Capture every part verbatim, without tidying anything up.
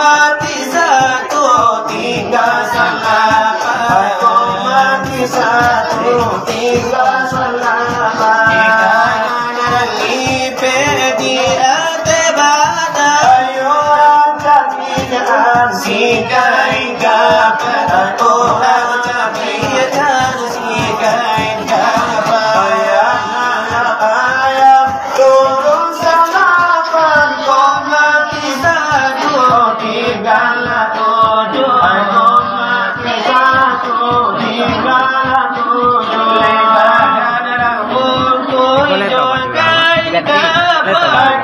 Mati satu, tinggal salapan. Kok mati satu, tinggal salapan. Di kanan lipek di ateh batang. Ayo angkat sikai kapan. Kok angkat sikai kapan. Ayah, ayah. Turun salapan, kok mati satu, tinggallah tujuah. Kok mati satu, tinggallah tujuah. Lebar dada bungkuk, hijau kain kafan.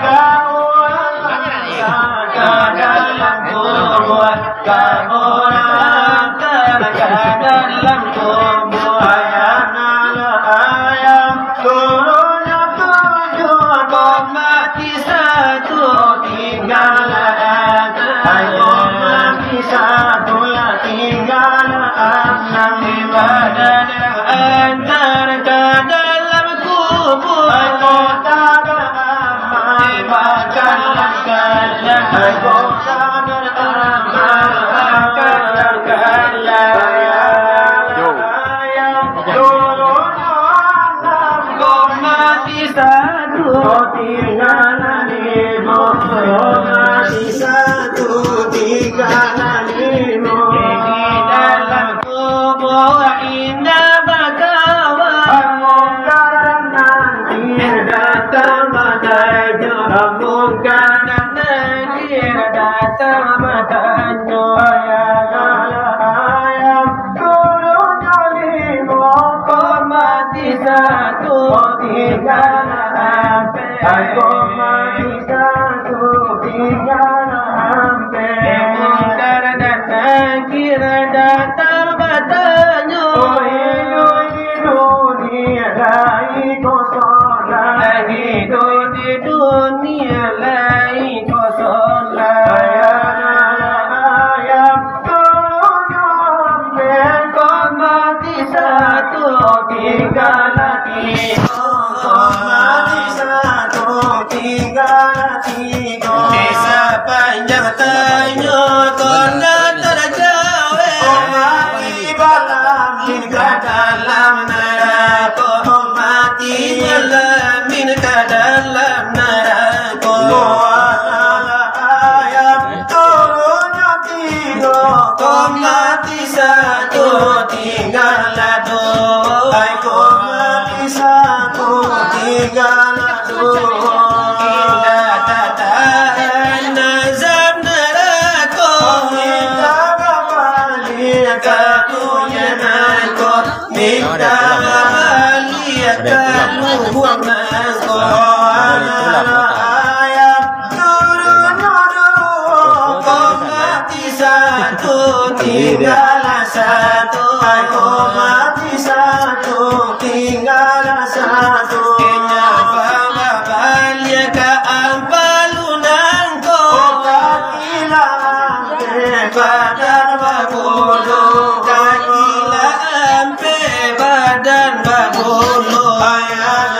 Ka dalam kubua. Ka urang antaan ka dalam kubua. Ayah nan lah ayah, turunnyo tujuah, kok mati satu, tinggallah antaan. Kok mati satu, lah tinggallah antaan. Ibadah nan antaan ka dalam kubua. Kok tak baamal, makanlah kalah. Kok tak Mungkar dan Nakir datang batanyo, ayah, ayah, turunnyo limo, kok mati satu, tinggallah ampek. Kok mati satu, tinggallah ampek. Mungkar dan Nakir datang batanyo, oh, iduik di dunia lai kosong lai. Iduik di dunia lai kosong lai. Ayah, ayah, turunnyo ampek. Kok mati satu, tinggallah tigo. Kok mati satu, tinggallah tigo. Di sapanjang tanyo ko nan tarjawek. Kok mati balamin ka dalam narako. Kok mati balamin ka dalam narako. Ayah, turunnyo tigo, kok mati satu, tinggallah duo. Ai, kok mati satu, tinggallah duo. Indak tatahan azab narako. Minta babaliak ka dunia nangko. Minta babaliak ka lubuang nangko. Ayah, turunnyo duo, kok mati satu, tinggallah satu. Ai, kok mati satu, tinggallah satu. Indak babaliak ka ampek lu nangko. Oh, ka kilaan ampek badan babulu. Ka kilaan ampek badan babulu. Ayah,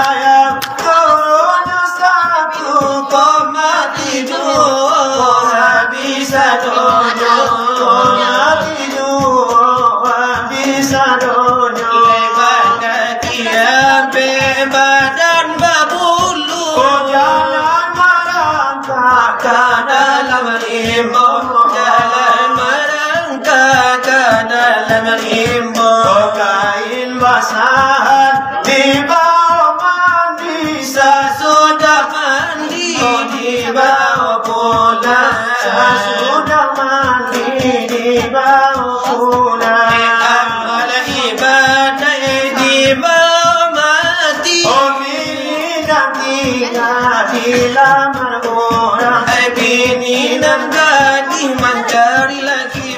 ayah, turunnyo satu, kok mati duo, habis sadonyo. Kok mati duo, habis sadonyo. Lebar kaki ampek badan babulu. Oh, jalan marangkak ka dalam rimbo. Jalan marangkak ka dalam rimbo. Oh, kain basahan dibao mandi, sasudah mandi dibao pulang. Sasudah mandi dibao pulang. Amal ibadah dibao mati. Oh, bini nan tingga dilamar urang. Ai, bini nan gadih mancari laki.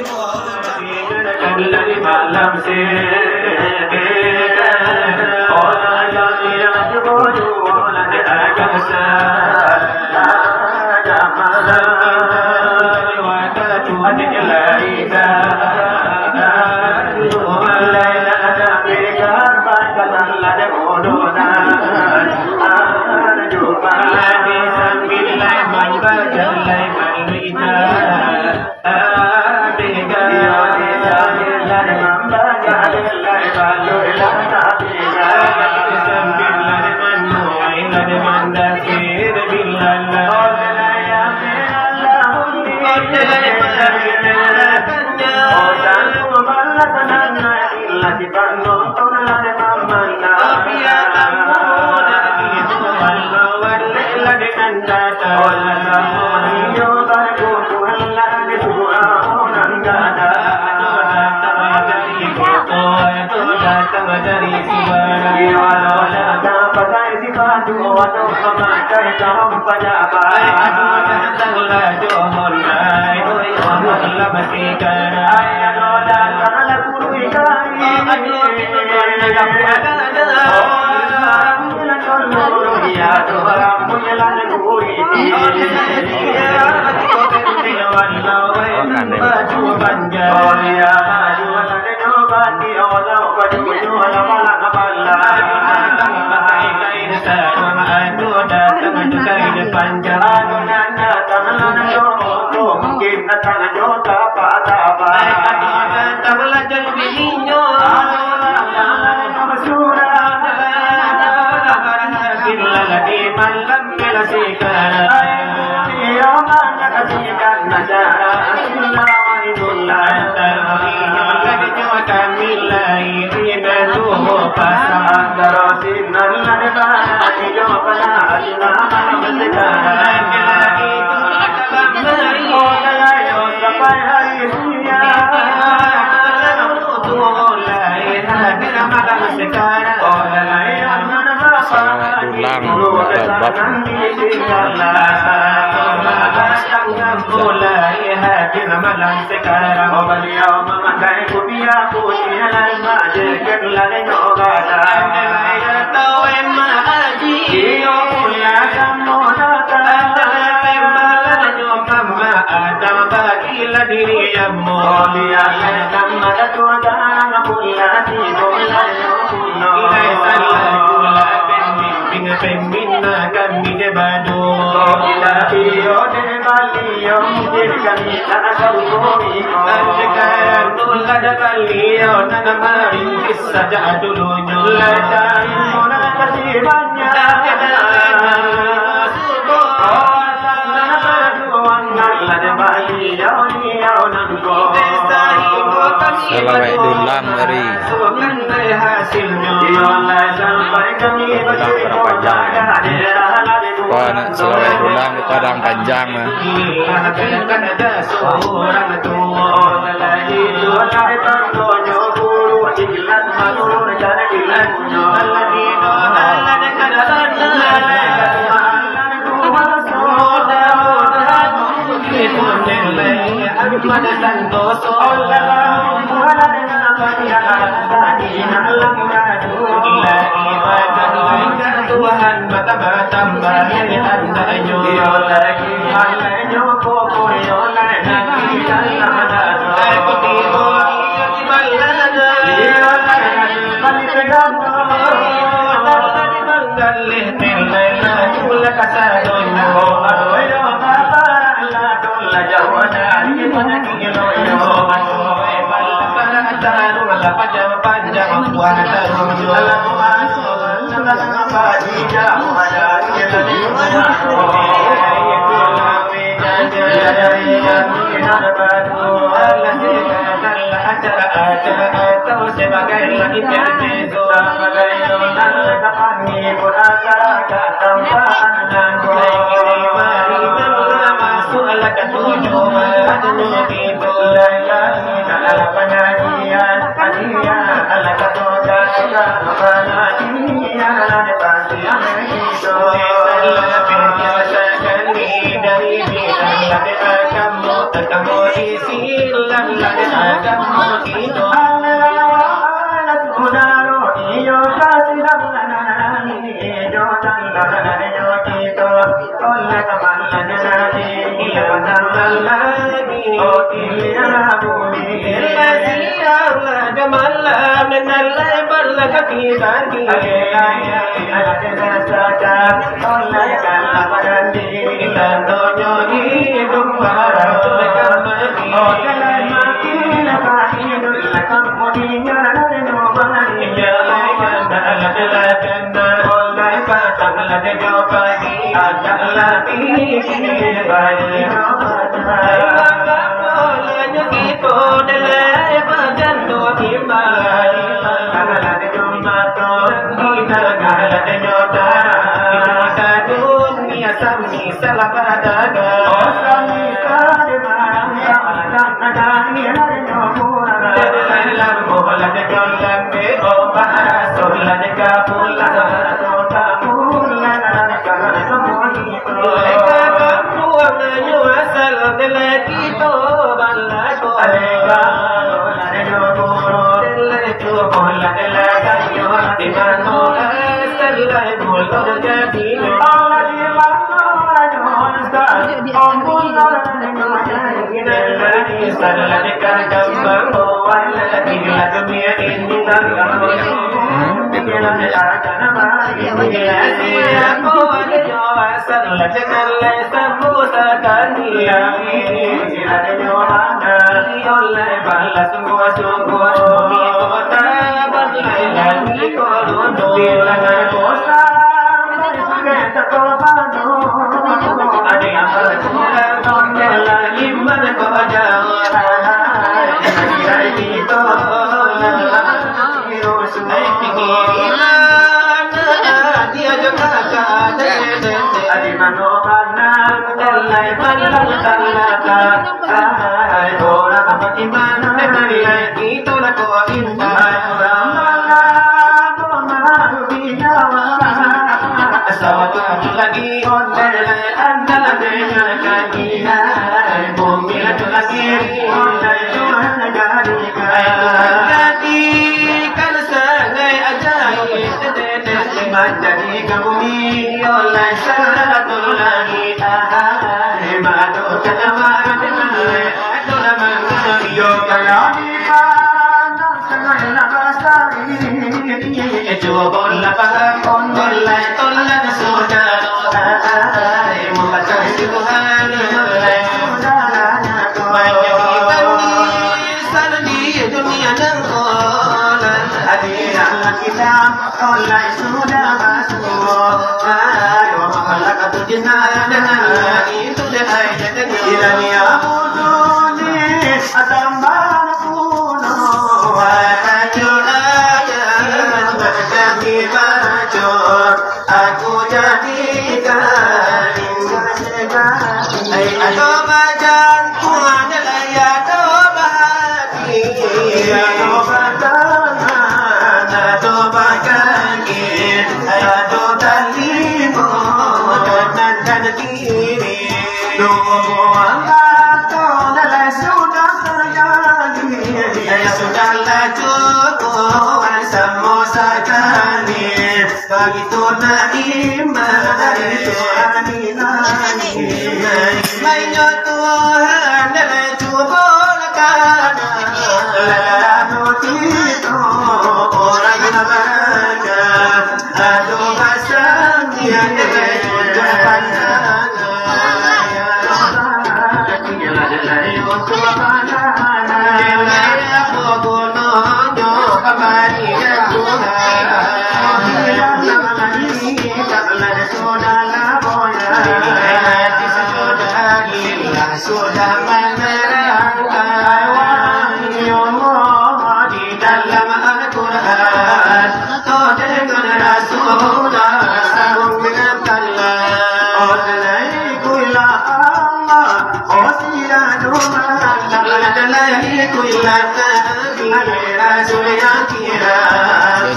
Dulang, Babat. Sajak dulunyo. Salawat dulang dari. Dulang panjang. Wah, nak salawat dulang Padang Panjang, ah.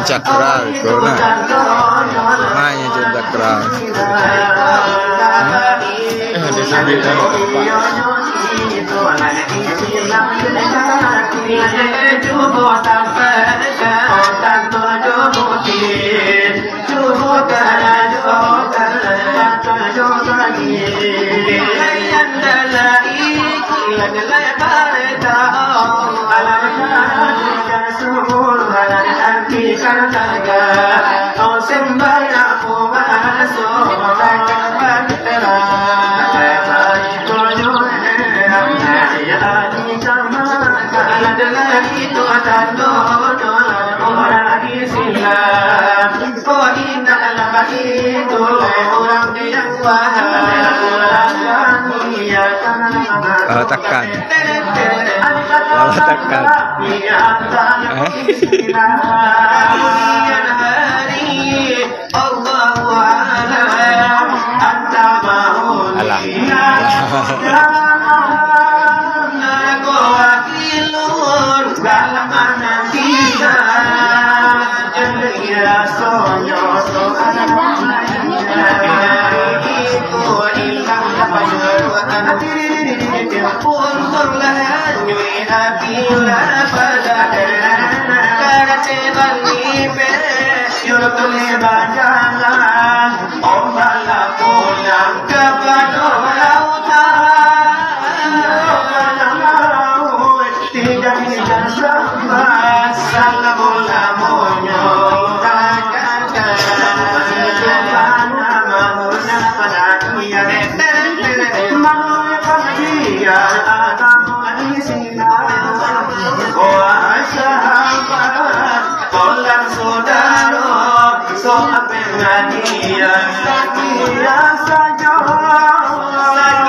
Jan Cakra itu nah. Main Jan Cakra. Hmm? Eh, ada sambil tengok tempat. Kalau takan. Kalau takan. Eh? Alah. Ombak lah pulang kapado lautan. Tidak bisa sampai salamo-lamonyo. Manusia pada dia agama Islam. Wahai sahabat, tolong saudara, soal pengajian saja.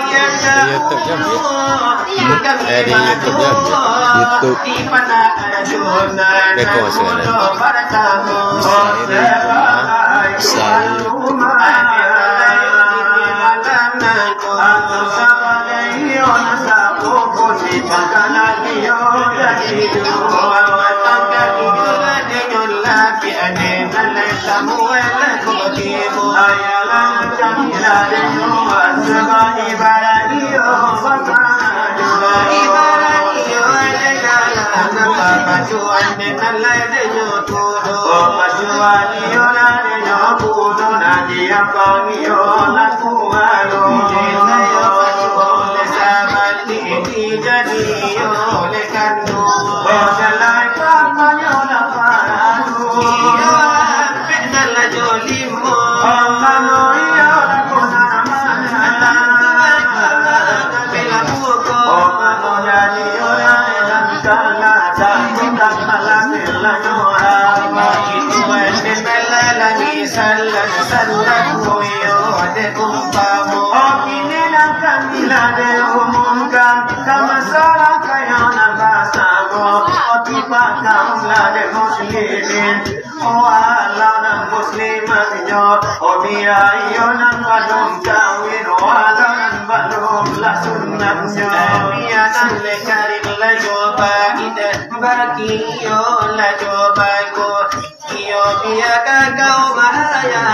Di YouTube, Jam, ya? Hmm? Eh, di YouTube, Jam, ya? YouTube. Beko masih ada. Saya, saya. Walau nan muslimat nyo, oh, biya iyo nan balum kawin, walau nan balum lah sunatnyo. Biya nan lekarin lah jo baidah, bagi iyo lah jo bago. Iyo biya ka kaum raya,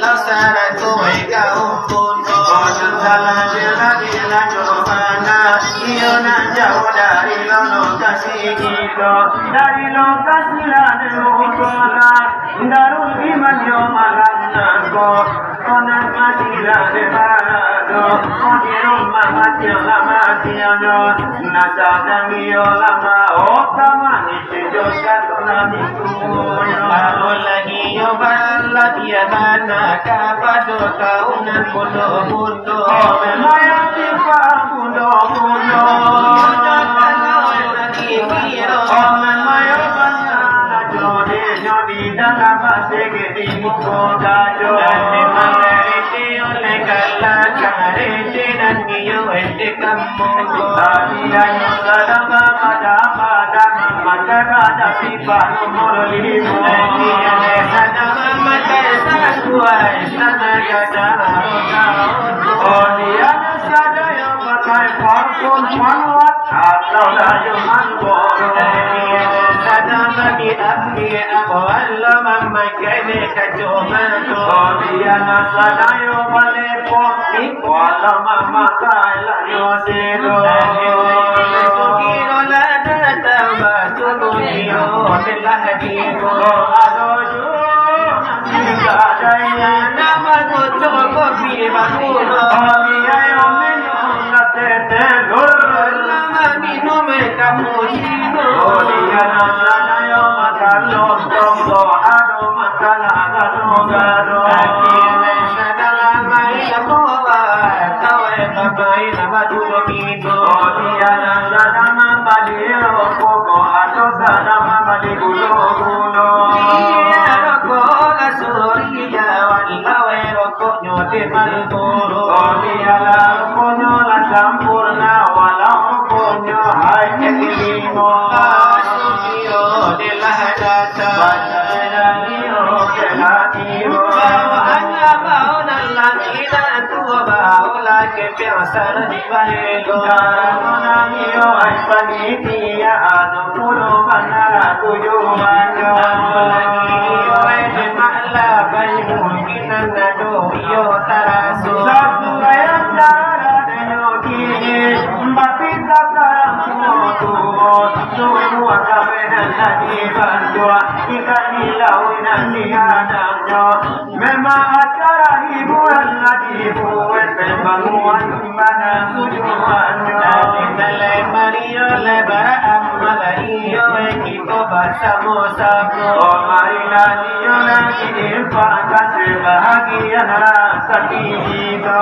lah sarato kaum bundo. Oh, nan salah jo lah, lah jo bana, iyo nan jauah dari lokasi kito, dari lokasi lah di musola. Darul Iman yo malam nangko, konan mati lah depado, ko di rumah mati lah mati yo, nasa dan iyo lama, oh, sama ni sejok kato nabi tuo yo. Kalau lagi yo bala biadana kapado kaum nan bodoh-bodoh. Oh, memang yang tipa bundo-bundo. Oh, memang yang banyak jodi-jodi dalam hati di muko kajo. Memang reti oleh kalah, reti dan iyo ente kampung. Tadi ayo sadama pada-pada, maka ada sifat nomor lima. Reti oleh sadama maka sakuai. Oh, diana sadonyo pakai parfum manuak atau dayuh Marlboro. Diana sadonyo diambiak, walau mamakai kacomato. Oh, diana sadonyo balepon, walau mamakai lanyo sedo. Sukiro lah datang basuo, iyo telah tibo. Oh, ado juo. Iyo, rokok lah suri, walau rokoknyo di Marlboro. Bialah rokoknyo lah sampurna, walau rokoknyo hai limo. Sukiro dilah datang. Baca dari rokok hati. Bawa anak, bawa dalam, tidak tua, bawa lagi. Biasalah dibalego. Karano nan iyo ai panitia, anu pulo bana tujuannyo. Anu lagi iyo ai dek malah bai mungkin nan ado iyo taraso. Sasuai acara denyo kini, bapita karamo tuo, tuo buah kabenan lagi bantuak, ikan di lauik nan di adamnyo. Memang acara hiburan lah dibuek, pambangunan bana tujuannyo. Tapi dalam Mario lebar amal iyo, eh, kito basamo-samo. Oh, marilah iyo lagi dipangkas sebahagian rasaki kito.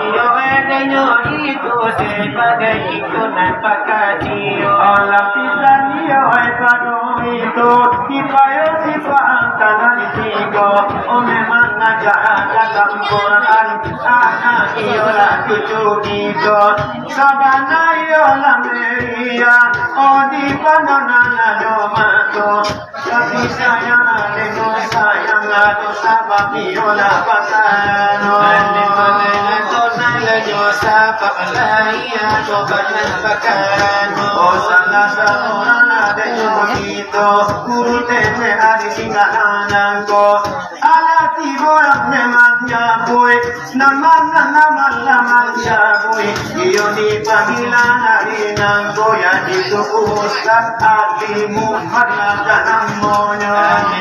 Iyo, eh, denyo itu sebagai itu nan pakaji. Oh, lapisan iyo, eh, pado itu, dipayo sifat tangan tigo. Oh, memang aja kata Quran, anak iyolah cucu kito. Sabana iyolah meria, oh, di panonan ado mato. Tapi sayang, ado sayang, ado sabab iyolah pasano. Ado malah ado nalai jo sabab lah, iyo, ado banyak pakano. Oh, salah saurang lah denyo kito, guru T P A di tinggalan nangko. Alah tibo urang memang japuik, nama, nama, nama japuik. Iyo dipanggilan ari nangko, yo itu Ustaz Ali Muhammad lah namonyo.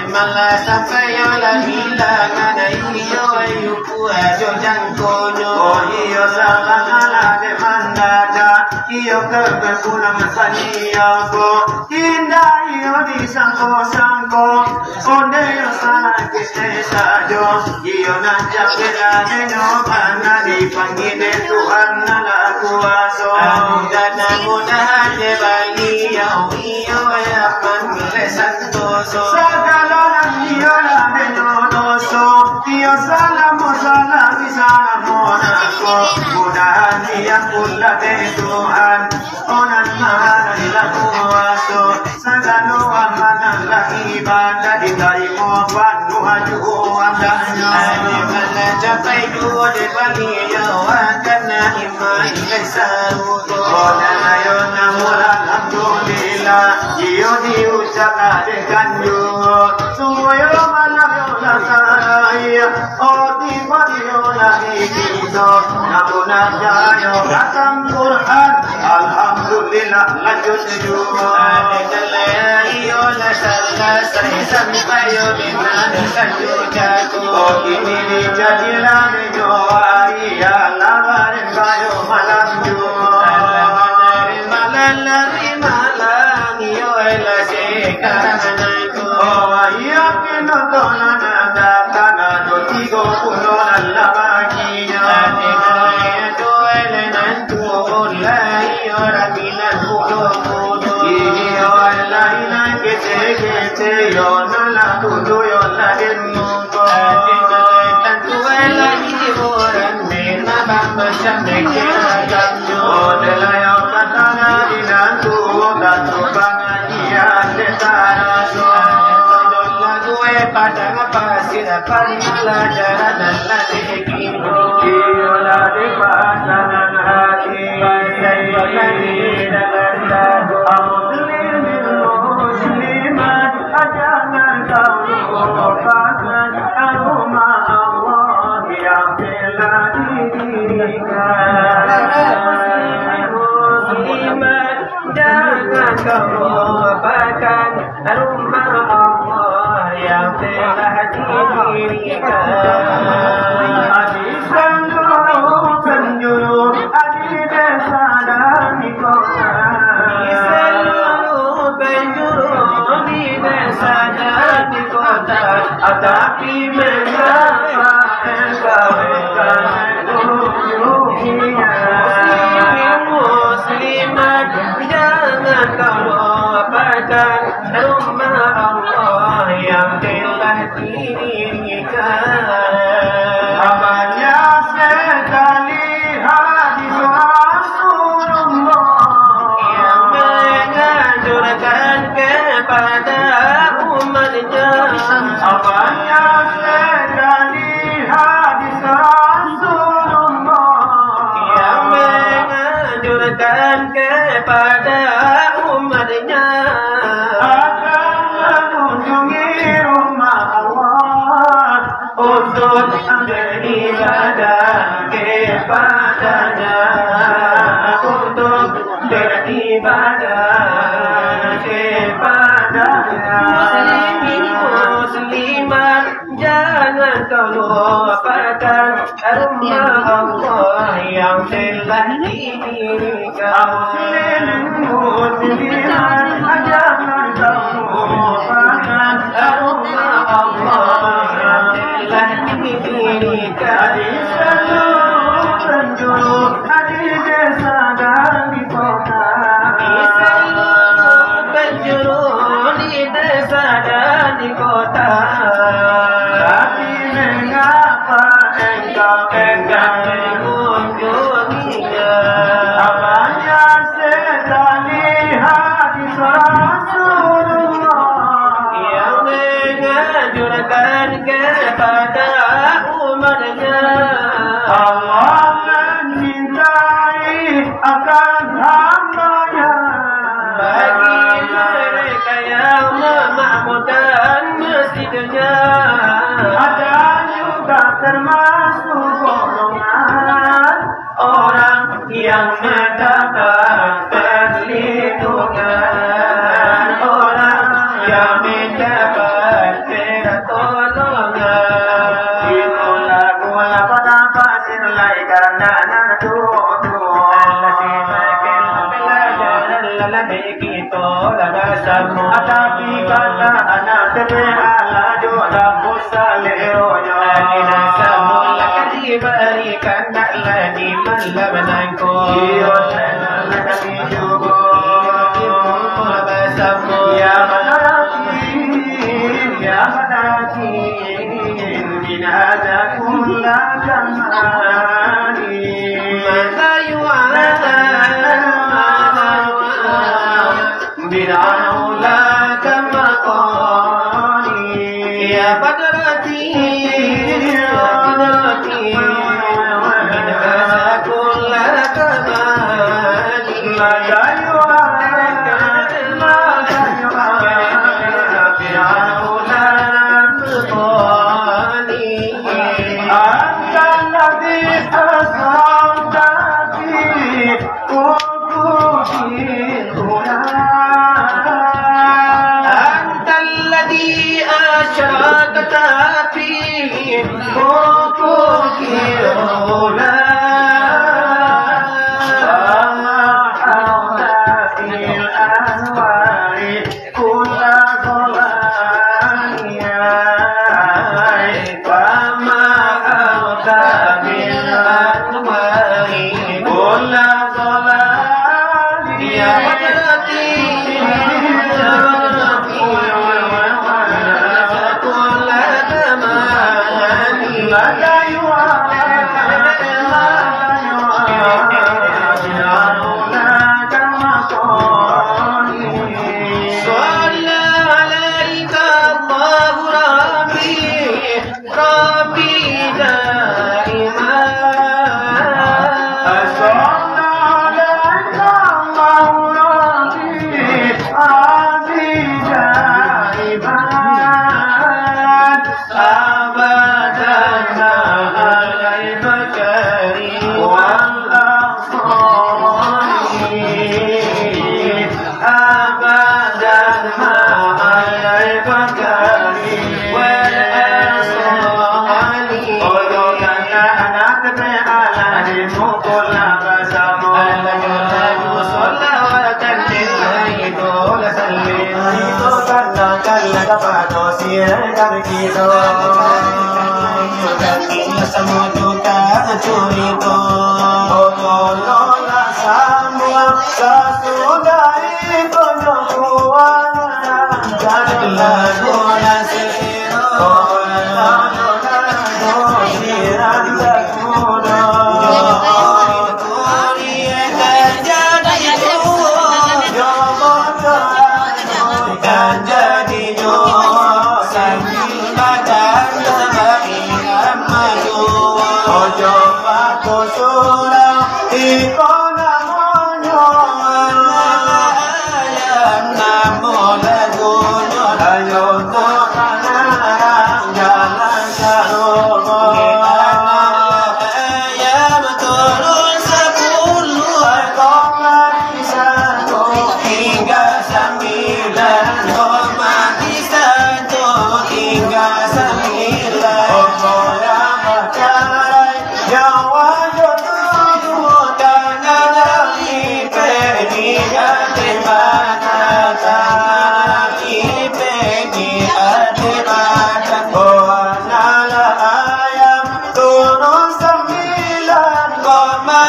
Memanglah sampai yo lah bilang, ado iyo ayu kuat jo jangkonyo. Oh iyo, salah-salah dek mandadak, iyo ka bapulang saniang ko. Indak iyo disangko-sangko, onde yo sakik sajo. Iyo nan capek lah denyo bana dipanggia dek Tuhan nan lah kuaso. Mudah-mudahan dek baliau, iyo aman dari santoso. Sagalo nan iyo lah denyo doso, iyo salamo-salami salamo nangko, mudahan diampun lah dek Tuhan. Oh nan Maha Kuaso, sagalo amal nan lah ibadah ditarimo panuah juo amalnyo. Amal nan capai juo dek baliau akan naik sarugo. Oh nan ayo namuah alhamdulillah, iyo diucap lah dek kan juo. Sungguah yo malam yo lah sahari. Oh, tibo iyo lah di kito, namuah cahayo khatam Quran. Alhamdulillah, lanjut juo. Alhamdulillah, iyo lah salasai sampai yo di mano sajo jago. Oh, kini dijadilah denyo ari, alah baden bayo malam juo. Alah baden malam, lari malam, iyo lah sekarang. Oh, iyo, pinonton nan datang, ado tigo puluah nan lah bagian. Iyo, lah inan kecek-kecek, yo nan lah tujuah, yo lah den mungko. Oh, dek lah yo katana di nan tuo, tantu pangajian dek taraso. Tonton lagu eh padang pasir, palajaran nan lah dikimbau. Iyo lah di pasangan hati. Pasang-pasang di dalam lagu. Muslimin muslimat, jangan kau lupakan rumah Allah yang telah didirikan. Muslimat, jangan kau lupakan rumah Allah yang telah didirikan. Di seluruh penjuru, di desa dan di kota. Di seluruh penjuru, di desa dan di kota. Tapi mengapa engkau tak mengunjunginya? Muslim muslimat, jangan kau lupakan rumah Allah yang telah didirikan. Banyak sekali hadis Rasulullah yang menganjurkan kepada umatnya. Banyak sekali hadis Rasulullah Kan kepada umatnya akan mengunjungi rumah Allah untuk beribadah kepada-Nya, untuk beribadah kepada-Nya. Muslimin, muslimat, jangan kau lupakan rumah Allah yang telah didirikan. Muslimin, muslimat, jangan kau lupakan rumah Allah yang telah didirikan. Di seluruh penjuru, di desa dan di kota. Di seluruh penjuru, di desa dan di kota. Tapi mengapa engkau enggan mengunjunginya? Banyak sekali hadis Rasulullah yang menganjurkan kepada umatnya. Allah memintai akan hamba-Nya. Bagi mereka yang memakmurkan masjidnya, ada juga termasuk golongan orang yang mendapat perlindungan, orang yang mendapat pertolongan. Itulah mula pada pasir lai karena nandu. Allah simakin pelajaran lalai kito lah basamo. Tapi kata anak tebeh alah jo dapus saleronyo. Adina samula dibarikan nak lagi malam nangko. Iyo, salam lagi jugo. Iyo, basamo. Ya Badatin, ya Badatin, bin ada kulla kamali. Mata yu'ala. Bin aula kamaqali. Ya Badrati, ya Badrati, min haza kulla kamali. Mata yu'ala, mata yu'ala, bin aula kamaqali. Anta alladhi asrarta fi أنت الذي أشرقت في أفق العلا. فمحوت بالأنوار كل ظلام. فمحوت بالأنوار كل ظلام. يا حضرتي، يا حضرتي، كل زمان. صلى عليك الله ربي، ربي دائما. صلى عليك الله ربي، ربي دائما. أبدا مع البشر والأنصار. أبدا مع البشر والأنصار. Ojo kana anak tebeh alah di mukul lah basamo. Allahu salawatan lillahi dola salli. Itu karena kala kapado sirah kami kito. Samo tukang curito. Ojo lah samo sasudah itu nyo kuat. Janganlah dola siro. Ojo batu surau, iko namonyo.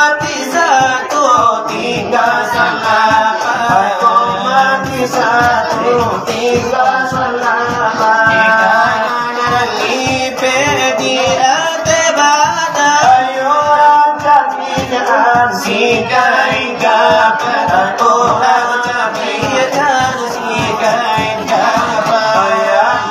Mati satu, tingga salapan. Ayo mati satu, tingga salapan. Kita ngarang ipe di ateh bana. Ayo rang kami nyan sikai kapan. Ayo rang kami nyan sikai kapan. Ayah,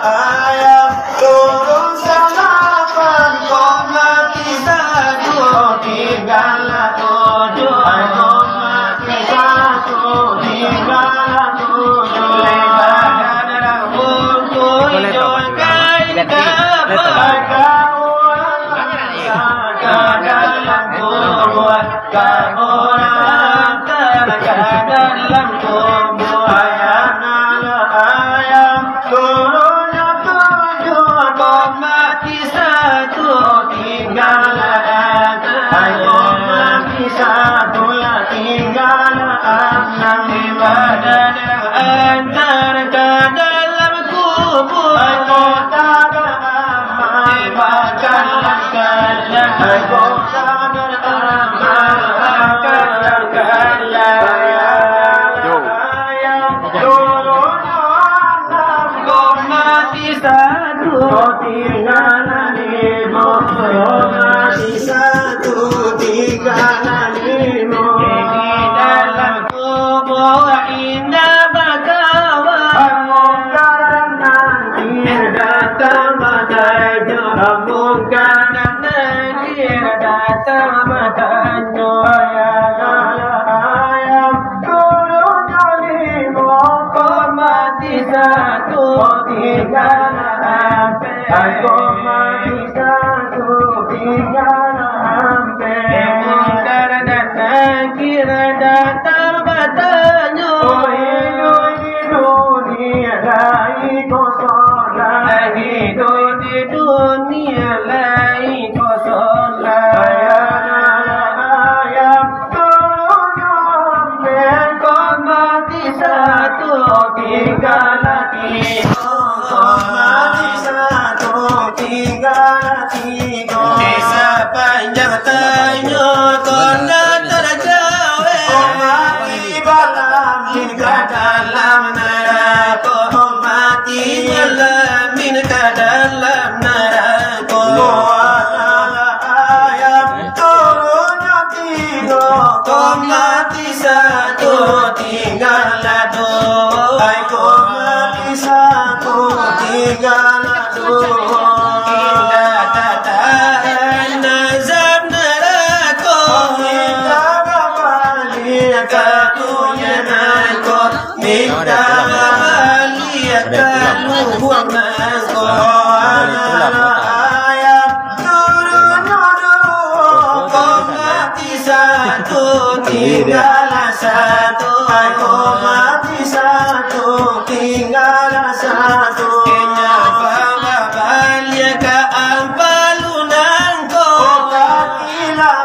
ayah. Turun salapan, koma di satu, tinggalah tujuh. Koma di satu, tinggalah tujuh. Lebar dalam buku hijau kain kapan. Kau dalam kubur. Kamu rata ka dalam kubur. Ayana lah ayam, turunnya tujuh, koma di satu, tinggal anam. Ayo mati satu lah, tinggal anam. Ibadah antar ka dalam kubur. Ayo tak ada amal, makan langkah. Ayo Yo. Mungkar dan Nakir datang batanyo, ayah, ayah, turun dari moko mati satu, tinggal ampek. Koma di satu, tinggal ampek. Mungkar dan Nakir datang batanyo, oh, hiduik di dunia lai kosong lai. Hiduik di dunia lai kosong lai. Ayah, ayah, turun ampek. Koma di satu, tinggal tigo. Koma di satu, tinggal tigo. Di sapanjang tanyo kona tarjawek. Koma di balamin ka dalam narako. Koma di balamin ka dalam narako. Ayah, turunyo tigo, koma di satu, tinggal duo. Ai, koma di satu, tinggal duo. Indak tatahan azab narako. Minta baliak ka dunia nangko. Minta baliak ka lubuang nangko. Ayah, turun duo, koma di satu, tinggal satu. Ai, koma di satu, tinggal satu. Kenya baba baliak ka ampalu nangko. Kaki lah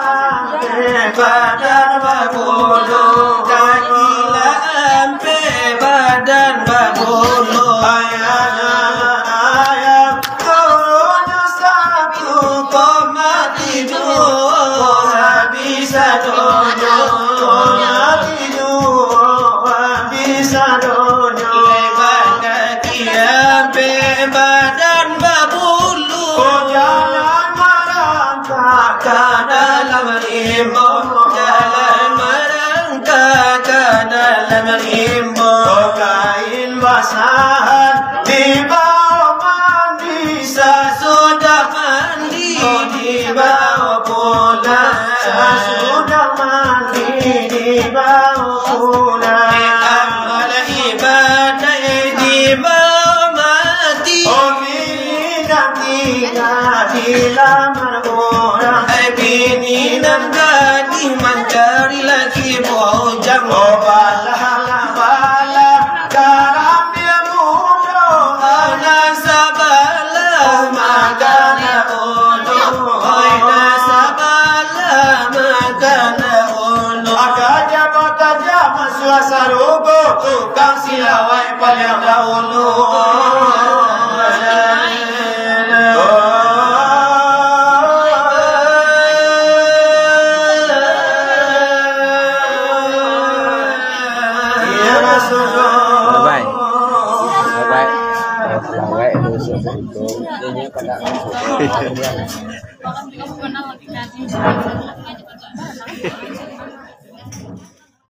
ampek, badan babulu. Kaki lah ampek, badan babulu. Ayah, ayah, turunyo satu, koma di duo, habis sadonyo. Koma di duo, habis sadonyo. Lebar kaki ampek, badan babulu. Oh, jalan marangkak ka dalam limbong. Jalan marangkak ka dalam limbong. Oh, kain basahan dibao mandi, sasudah mandi dibao pulang. Sasudah mandi dibao pulang. Amal ibadah dibao mati. Oh, bini nan tingga dilamar urang. Ai, bini nan gadih mancari laki bujang. Oh, balah lah balah, karambia mudo. Anak sabalah makan ulu. Oi, anak sabalah makan ulu. Kaja bakaja masuak sarugo, tukang silawai paliang dahulu. Orang juga pernah lagi kasih.